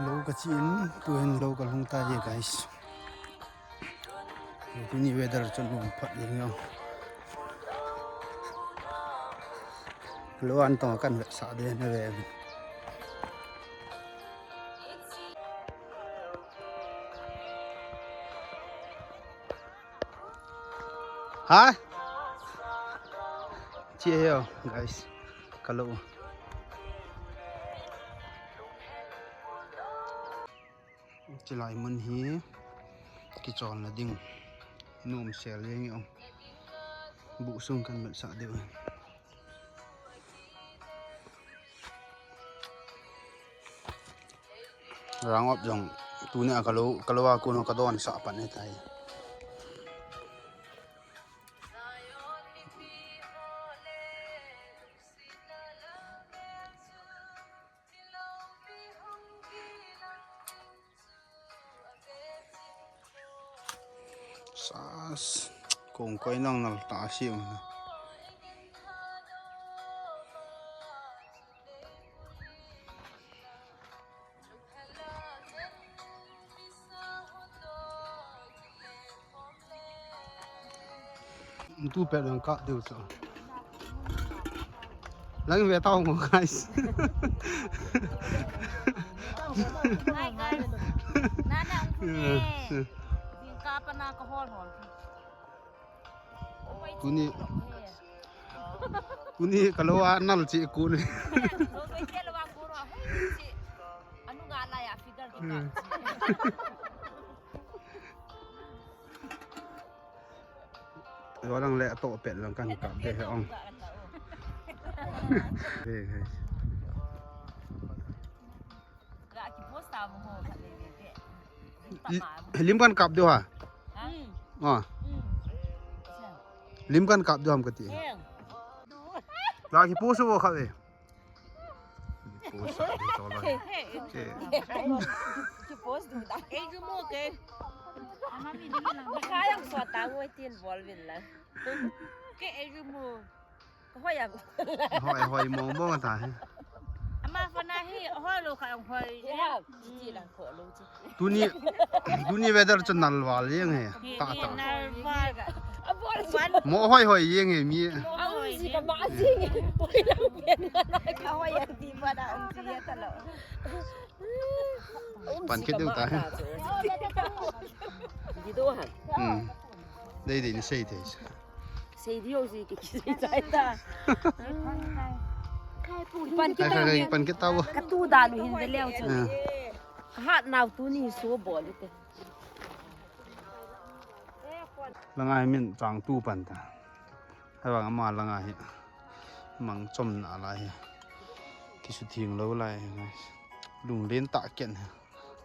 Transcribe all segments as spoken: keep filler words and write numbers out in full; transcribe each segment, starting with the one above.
Lou kache in, tuhin lou kalhung tai, guys. Tuni weather chu nom phat jeng e. Lou an tong kan vetsah ding ahi ve. Ha? Che heo, guys. Kalou. Chulai mun hi kicholna ding. Nom sel jeng e. Buh sung kan vetsah diu. Rang op jong tuni a kalou, kalou a kon kadonsah pan ahitai. Sas, kong koi nang nal ta siu. Tu pet lang kap diu chu. Lang ve tao mo, guys. Hi, guys. Nana ang kuni. Yes. Yung kapa na kahol-hol. Tuni. Tuni kalou a nal che kon. Anu ga la ya figure di ka. Walang le to pet lang kan kap de he ong. He, he. Lim kan kap diu ha. Ha? Lim kan kap diu ham kati. La ki post bo kha ve. Post sa di to la. Ki post du da. Ei ju mo ke. Kaya so ta wo tin bol vin la. Ke ei ju mo. Hoi a. Hoi, hoi, mong mong ta he. Ama phone a hi, hoi lou kha hoi. Ya, ti lang kho lou chu. Tuni, tuni weather chu nal val jeng he. Ta ta. Nal val. Mo hoi hoi jeng he mi. Mo hoi jeng. Hoi a ti ba da ang ti ya ta lo. Pan kit diu ta he. Di do ha. Hmm. Dei dei ni sei te. Sei diu si ki sei chai ta. Pan kit ta. Pan kit ta wo. Ka tu da lu hin de leo chu. Ka hat nau tuni so bol te. Langa hi min chang tu pan ta. Hivang ama langa hi. Mang chom na lai hi. Kisutheng lou lai hi. Lunglen ta ken hi.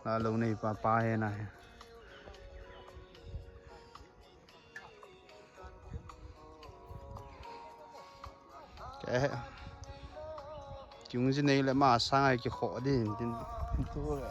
La lou nei pa pa hi na hi. Ke. Kiung ji nei le ma sang ai ki kho din tin. Tu le.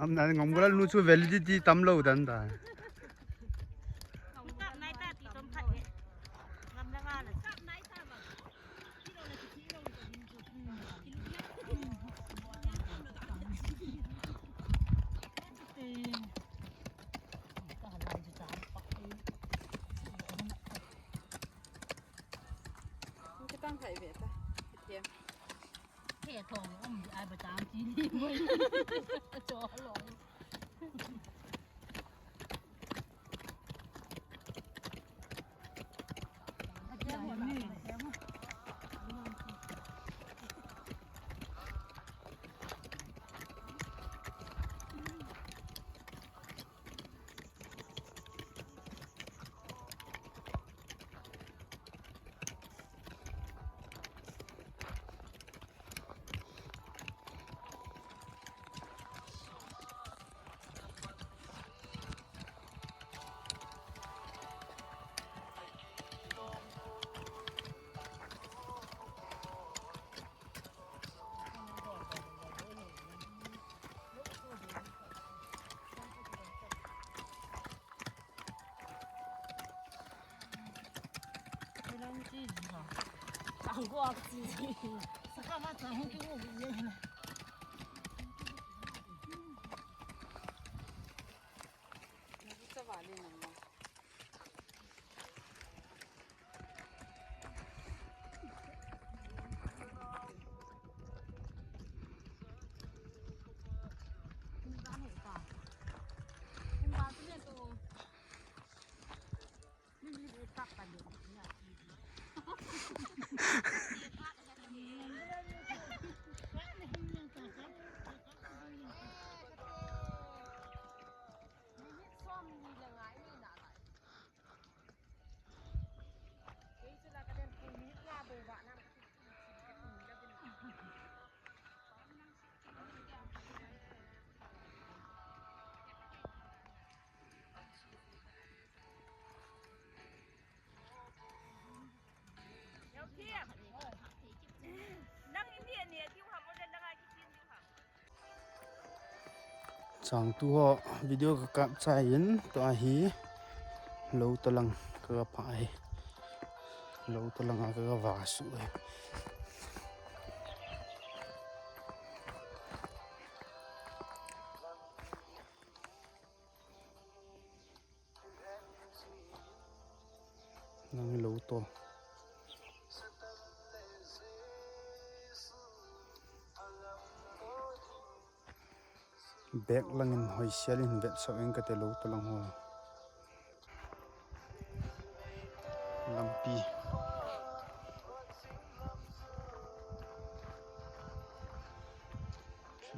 Amna Ngamgulal nu chu validity tam lou dan ta. Kitang khai ve ta. He thong um ai ba tang ti ni. Cho lo. Changtu ho video ka kap chai in, tua hi lou tolang ka ga pha hi. Lou tolang a ka ga va su hi. Nang lou to. Bek langin hoisial in vet so eng kate lou tolang ho. Lampi.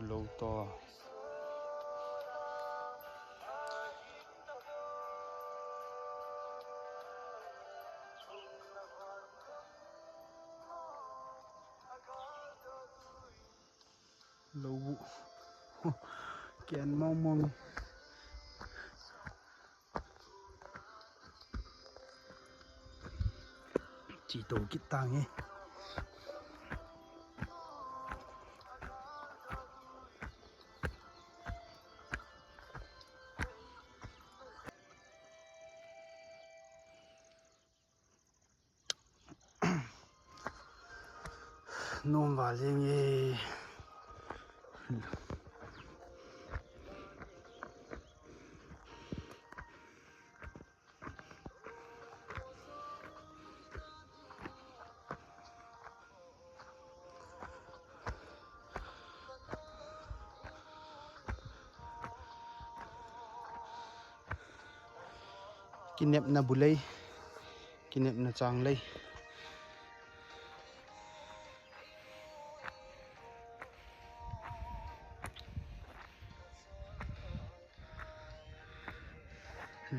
Lou to. Lou. Ken mong mong. Chi to kit tang e. Nom val jeng e. Kinepna bu lei, kinepna chang lei.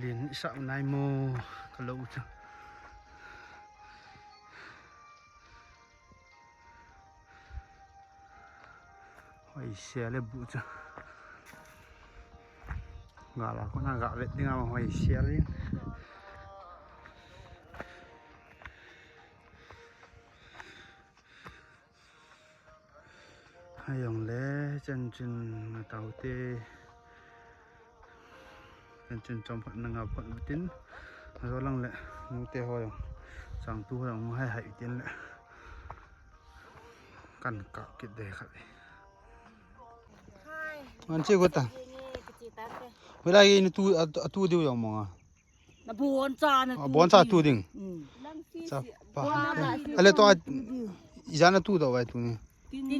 Lin i sah u nai mo, ka lo u chu. Hoi sia le bu chu. Ga la kona ga vet ding a hoi sia le. Hei jong le, chan chun nga tau te. Chan chun chom phat na nga phat tin. Ajo lang le, nu te ho jong. Chang tu ho jong hai hai tin le. Kan ka kit de khat. Hai. Man chi ko ta. Ye nge, kichi ta te. Wala ye ni tu, a, a tu diu jong mo nga. Na bon cha na A, tu bon cha ding. tu ding. Mm. Cha pa. Bon cha Ale to a, tu ding. Ijat na tu to vai tu ni. Tin ni.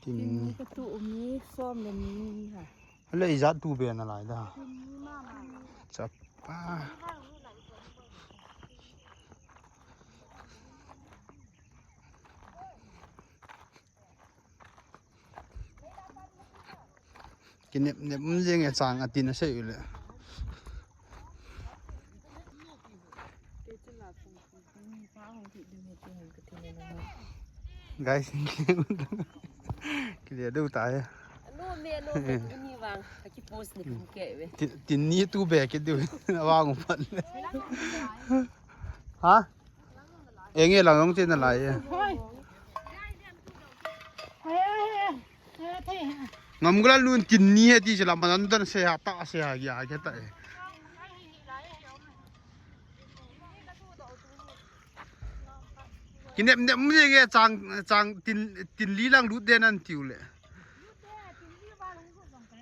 Tin ni. Tin ni ka tu umi som le ni ha. Ale ijat tu be na lai da. Tin ni mama. Cha pa. Kinep nep um jeng e chang a tin a sei u le. Guys, kile deu ta he. No me, no me, ni vang, aki post ni kum ke ve. Tin, tin ni tu be ke deu, vang u pat le. Ha? Enge lang jong che na lai e. Hoi. Hoi, hoi, hoi. Hoi, hoi. Ngam gula lun tin ni he ti se lam pan dan se ha ta se ha ya ke ta e. Kinep nep mu ke chang chang tin tin li lang lut den an tiu le.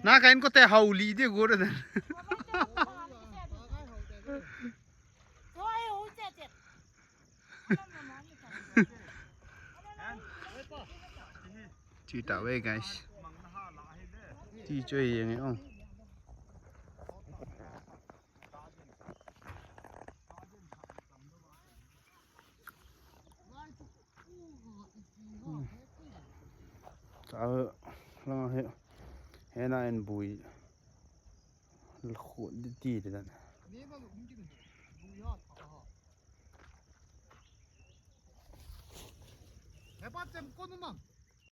Na ka in ko te hau li de go den. Chi ta ve, guys. Chi choi yeng e ong. Cha lang he, he na en bui. Khu di ti di dan. He pa chem ko nu mang.